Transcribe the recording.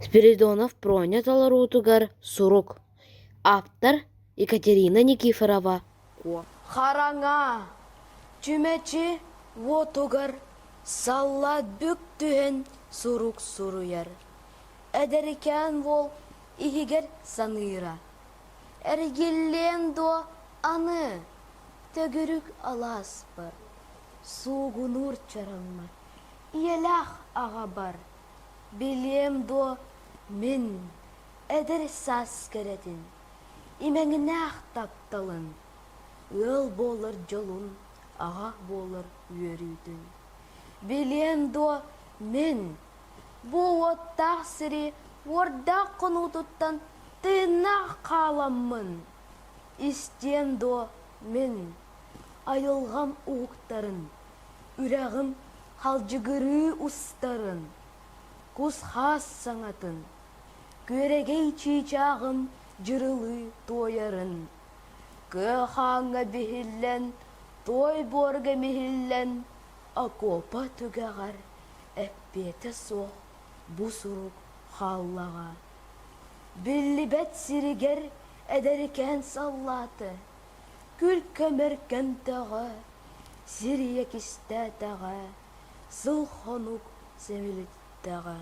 Спиридонов Проня толоруутугар сурук. Ааптар Екатерина Никифорова Куо. Хараҥа, чүмэчи уотугар саллаат бүк түһэн сурук суруйар. Эдэрикээн уол иһигэр саныыра. Эргиллиэн дуо аны төгүрүк алааспар, суугунуур чараҥмар, ийэлээх аҕабар Билиэм дуо мин эдэр саас кэрэтин, имэҥнээх тапталын, ыал буолар дьолун, аҕа буолар үөрүүтүн. Билиэм дуо мин бу уоттаах сири уордаах хонуутуттан тыыннаах хааламмын, истиэм дуо мин айылҕам уһуктарын, үрэҕим халдьыгырыы устарын, кус-хаас саҥатын, күөрэгэй чыычааҕым дьырылыы туойарын, кыа хааҥҥа биһиллэн, туой буорга миһиллэн, окуопа түгэҕэр эппиэтэ суох бу сурук хааллаҕа. Биллибэт сиригэр эдэрикээн саллааты, күл-көмөр көмтөҕө, сир ийэ кистээтэҕэ, сыл-хонук сэмилиттэҕэ.